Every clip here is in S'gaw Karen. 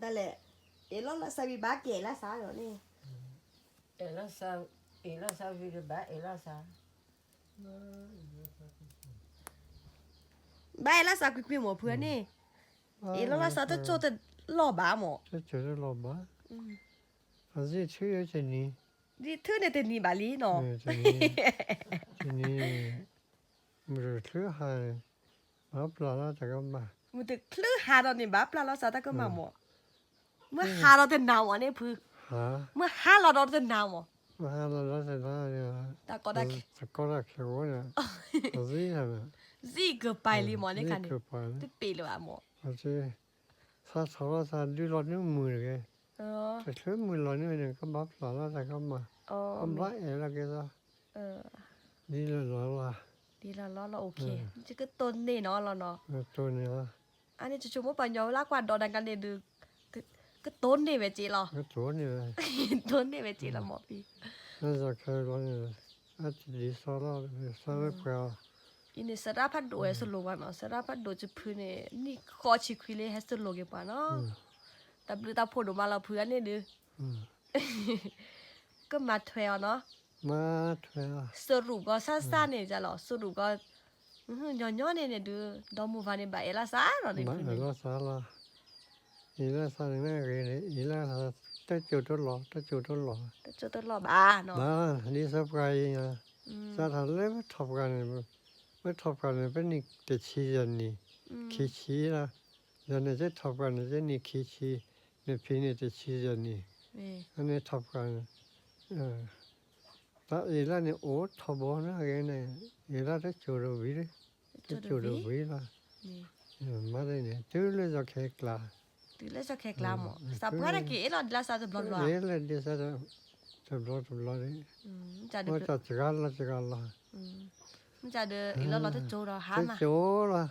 တၢ်လဲၣ်, အဲၣ်လီၤလီၤစးဝံၤဘၣ်က့ၤအဲၣ်လီၤစးလီၤန့ၣ်, အဲၣ်လီၤစး, အဲၣ်လီၤစးဝံၤဒီးဘၣ်အဲၣ်လီၤစး, ဘၣ်အဲၣ်လီၤစးကွံာ်ကွံာ်မၢ်ဖုန့ၣ်, အဲၣ်လီၤလီၤစးတစိၢ်တလီၢ်ဘၣ်မၢ်, တစိၢ်တလီၢ်ဘၣ်, အစ့ၣ်ထုတနံၤ, ဒ်ထုန့ၣ်တနံၤဘၣ်လံနီၤ, တနံၤ, မုၢ်တချုးဟးန့ၣ်, ဘၣ်ပျၢ်လီၤတၢ်ကမၣ်, မုၢ်တချုးဟးဒီးန့ၣ် ဘၣ်ပျၢ်လီၤစးတၢ်ကမၣ်မၢ်, မုၢ်ဟးဒီးတနၤမၢ်န့ၣ်ဖု, မုၢ်ဟးလီၤဒီးတနၤမၢ်, မုၢ်ဟးလီၤဒီးတနၤန့ၣ်, တၢ်ကီတၢ်ခဲ, တၢ်ကီတၢ်ခဲဝဲန့ၣ်, စံၣ်ကပၤလံမၢ်န့ၣ်ခါန့ၣ်, တပ့ၤလၢၤဘၣ်မၢ် စးထီၣ်လီၤစးဒုးလီၤန့ၢ်မုၢ်တဂ့ၤ, တချုးမုၢ်လီၤန့ၢ်န့ၣ် ကဘၣ်ပျၢ်လီၤတၢ်ကမၣ်, ကဘၣ်အဲၣ်လီၤက့ၤသီ, ဒ်လီၤလီၤလီၤ, ဒ်လီၤလီၤလီၤ ယကတိၢ်န့ၢ်နီၤလီၤနီၤ, တိၢ်န့ၢ်လီၤ, အန့ၣ်ကဆိကမိၣ်ပှၤညီဝဲလၢကွၢ်ဒီးနၤကန့ၣ်ဒုး, ကတိၢ်န့ၢ်ဝဲက့ၤလီၤ, ကတိၢ်န့ၢ်ဝဲ, တိၢ်န့ၢ်ဝဲက့ၤလီၤမၢ်ဖံ, လၢစီၤခဲလီၤန့ၣ်, အတဒ်စီလီၤ, စီလၢပှၤ, အံၤန့ၣ် စရၣ်ဖးဒိၣ်ဟဲစလိၤပှၤနီၤ, စရၣ်ဖးဒိၣ်စဖုန့ၣ် နံၣ်ဃိးဆံခွံလၢဟဲစလိၤက့ၤပှၤနီၤ, တၢ်ဘျုးတၢ်ဖှိၣ်ဒိၣ်မးလီၤဖုအန့ၣ်ဒုး, ကမၤထွဲအီၤနီၤ, မၤထွဲအီၤ, စရူးကီၢ်ဆၣ်ဆၣ်န့ၣ်လီၤ, စရူးကီၢ်, ညီညီန့ၣ်န့ၣ်ဒုး, ဒီမုၢ်ဝါန့ၣ် ဘၣ်အဲၣ်လီၤစးလီၤန့ၣ်, ဘၣ်အဲၣ်လီၤစးလီၤ, အ့ၣ်လီၤစးန့ၣ်ဂ့ၤန့ၣ် အ့ၣ်လီၤစး, တစိၢ်တလီၢ်, တစိၢ်တလီၢ်, တစိၢ်တလီၢ်ဘၣ်နီၤ, ဘၣ်, ဒ်သိးပှၤအံၤ, စးထီၣ်လၢပထီၣ်ပှၢ်န့ၣ်, ပထီၣ်ပှၢ်န့ၣ် ပနံၣ်တဆံယဲၢ်နံၣ်, ခံဆံလီၤ, ယန့ၣ်ကထီၣ်ပှၢ်န့ၣ် ကနံၣ်ခံဆံ, နဖံန့ၣ်တဆံယဲၢ်နံၣ်, အန့ၣ်ထီၣ်ပှၢ်န့ၣ် တၢ်အ့ၣ်လၢန့ၣ်အိၣ်ထီဘိန့ၣ်ဂ့ၤန့ၣ်, အ့ၣ်လၢတစိၢ်တဝံၤ, တစိၢ်တဝံၤလီၤ, မၤဒ်န့ၣ် တုၤလၢစီၤခဲကျါ, တုၤလၢစီၤခဲကျါမၢ်, စးပှၤတက့ၢ်အ့ၣ်လီၤဒ်လၢစးတဘျီဘျီ, အ့ၣ်လီၤဒ်လၢစးတဘျီတဘျီန့ၣ်, တၢ်စှၤလီၤစှၤလီၤ, မ့ၢ်ကဒီး အံၤလီၤလီၤတကၠိဒီးဟါမး, တကၠိလီၤ,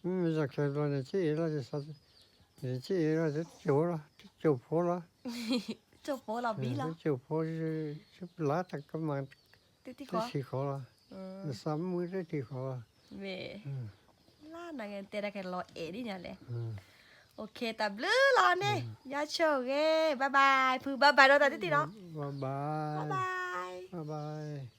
မ့ၢ်မ့ၢ်စီၤခဲဘျီန့ၣ် ဆ့အ့လီၤ, နဆ့အ့လီၤ တကၠိလီၤ, တကၠိဖိလီၤ, ကၠိဖိလီၤဘံလီၤ, ကၠိဖိ, လါတၢ်ကမၤ, တထံၣ်ဃီလီၤ, နသးမုာ်တထံၣ်ဃီလီၤ, မ့ၢ် လါနၤဂ့ၤတဲတၢ်ခဲလီၤအဲၣ်ဒ်ညါလဲၣ်, အိၣ်ခ့ တၢ်ဘျုးလီၤန့ၣ် ယါဆိၣ်ဂ့ၤ bye bye ဖု bye bye ဒီးတၢ်တထံၣ်နီၤ, bye bye, bye bye.